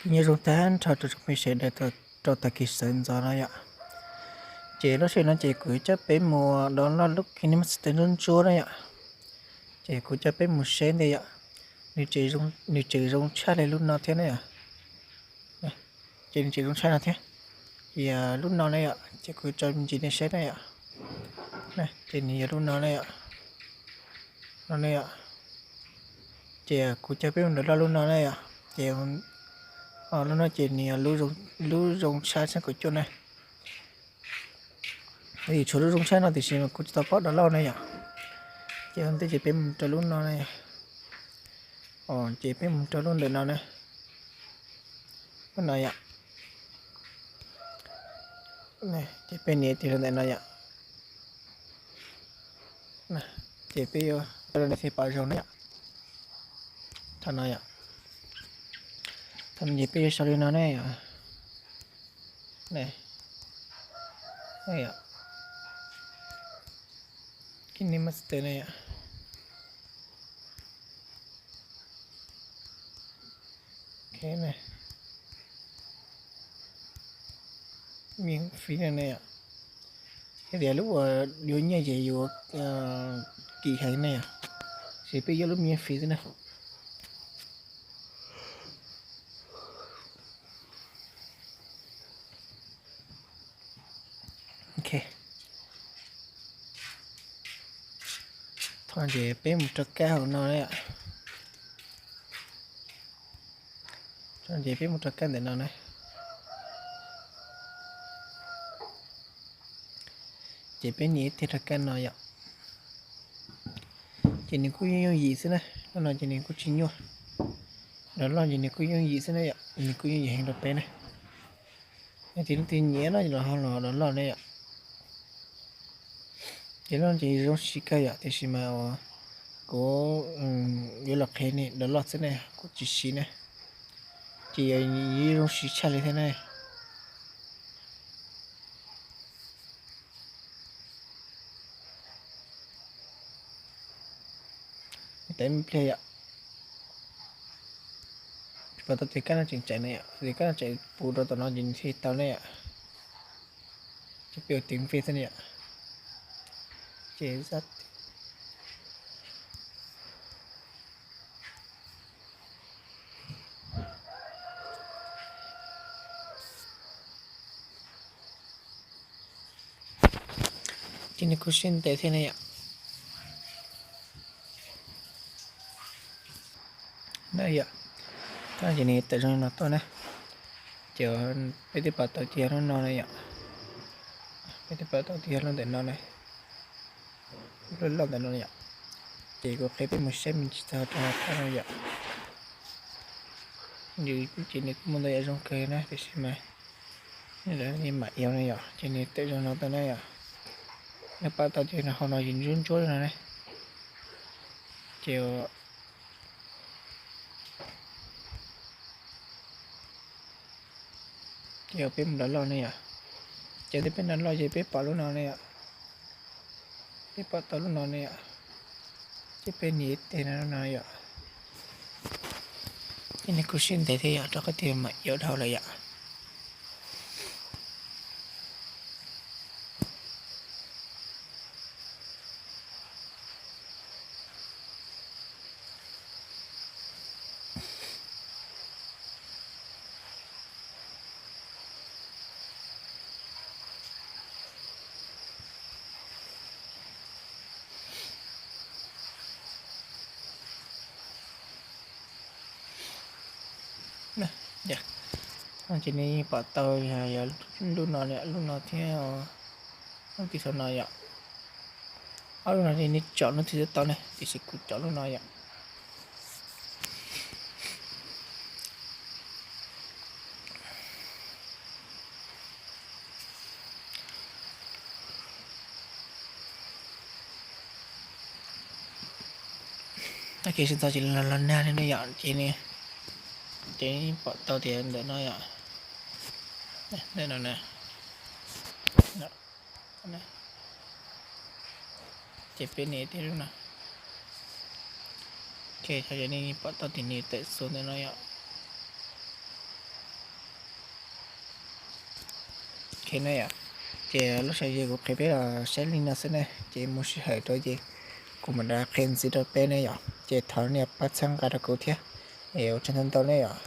Nyob zoo tag nrho rau tsoom phooj ywg sawv daws rau tag kis sawv ntxov no yom. Ces lub sij hawm no ces kuv coj peb mus download lub KineMaster ntsuab ntsuab na yom. Ces kuv coj peb mus saib ntej yom. Nws tseem zoo tshaj li lub no thiab na yom. Ces nws tseem zoo tshaj no thiab. Ces lub no na yom, ces kuv tso me ntsis nej saib na yom. Ces nws yog lub no na yom. No na yom. Ces kuv coj peb mus download lub no na yom. Ces lub no ces nws yog lub zoo tshaj xeeb kaum cuaj na. Vim tshuav lub zoo tshaj no tiam sis mas kuv tsis tau pab download na yom. Ces ua ntej ces peb mus rau lub no na yom. Ces peb mus rau lub ntawm no na. Lub no yom. Ces peb nias tig rau ntawm no yom. Ces peb yuav rau nej thiaj pom zoo na yom. Thaum no yom. Thaum no ces peb yuav sau li no ne yom. Ne yom. KineMaster ne yom. Ok ne. Miễn phí no ne yom. Yog tias lub uas yuav nyiaj ces yuav kim heev ne yom. Ces peb yuav lub miễn phí xwb na. Ok. Thaum no ces peb mus rau kab hauv no na yom. Thaum no ces peb mus rau kab ntawm no na. Ces peb nias ib tiag rau kab no yom. Ces nws kuj yooj yooj yim xwb na, lub no ces nws kuj tsis nyuaj. Download ces nws kuj yooj yim xwb na yom, nws kuj yooj yim heev rau peb na. Yog tias leej twg nyiam no los ho los download ne yom. Ces lub no ces zoo siv kawg yom, tiam sis mas uas kuv yuav los qhia nej download xwb ne, kuv tsis siv ne. Ces yog zoo siv tshaj li thiab ne. Tev me pliag yom. Tsis pom tau tias kab no tseem tseem ne yom, tias kab no tseem puv rau tom no ces nws thiaj tau ne yom. Ces peb ua tev npej xwb ne yom. Ces Ces nws kuj siab ntev thiab ne yom. Na yom, ces nws tawm zoo li no tuaj na. Ces peb twb pom tau tias yog lub no na yom. Peb twb pom tau tias yog lub ntawm no na. Lub loj ntawm no yom. Ces kuv qhia peb mus saib me ntsis txog rau qab no yom. Ces nws kuj muaj ntau yam zoo kawg na, tiam sis mas mam iauv na yom, ces nws tawm zoo no tuaj na yom. Nej pom tau tias hauv no ces ntsuab ntsuab no ne. Ces Ces peb mus download ne yom. Ces ntawm peb download ces peb pom lub no ne yom. Peb pom tau lub no ne yom. Ces peb nias ib teg no yom. Ces nws kuj siab ntev thiab yom, rau qhov tias mam iauv dhau lawm yom. Ces nej yeej pom tau yog lub no, lub no thiab lub tim saum no yom. Ob lub no nej tsom lub twg tau ne, tiam sis kuv tsom lub no yom. Ces tsis tau ces los nag li no yom, ces, ces pom tau tias ntawm no yom. Ntawm no na. Ces peb nias tiag lub no. Ces nej pom tau tias nws tawm xu ntawm no yom. Ok ne yom, ces lub sij hawm kuv qhia peb los saib li no xwb ne, ces muaj sij hawm rau ces kuv mam li qhia ntxiv rau peb ne yom, ces thov nej pab txhawb nqa rau kuv thiab. Es ua tsaug ntau ntau ne yom.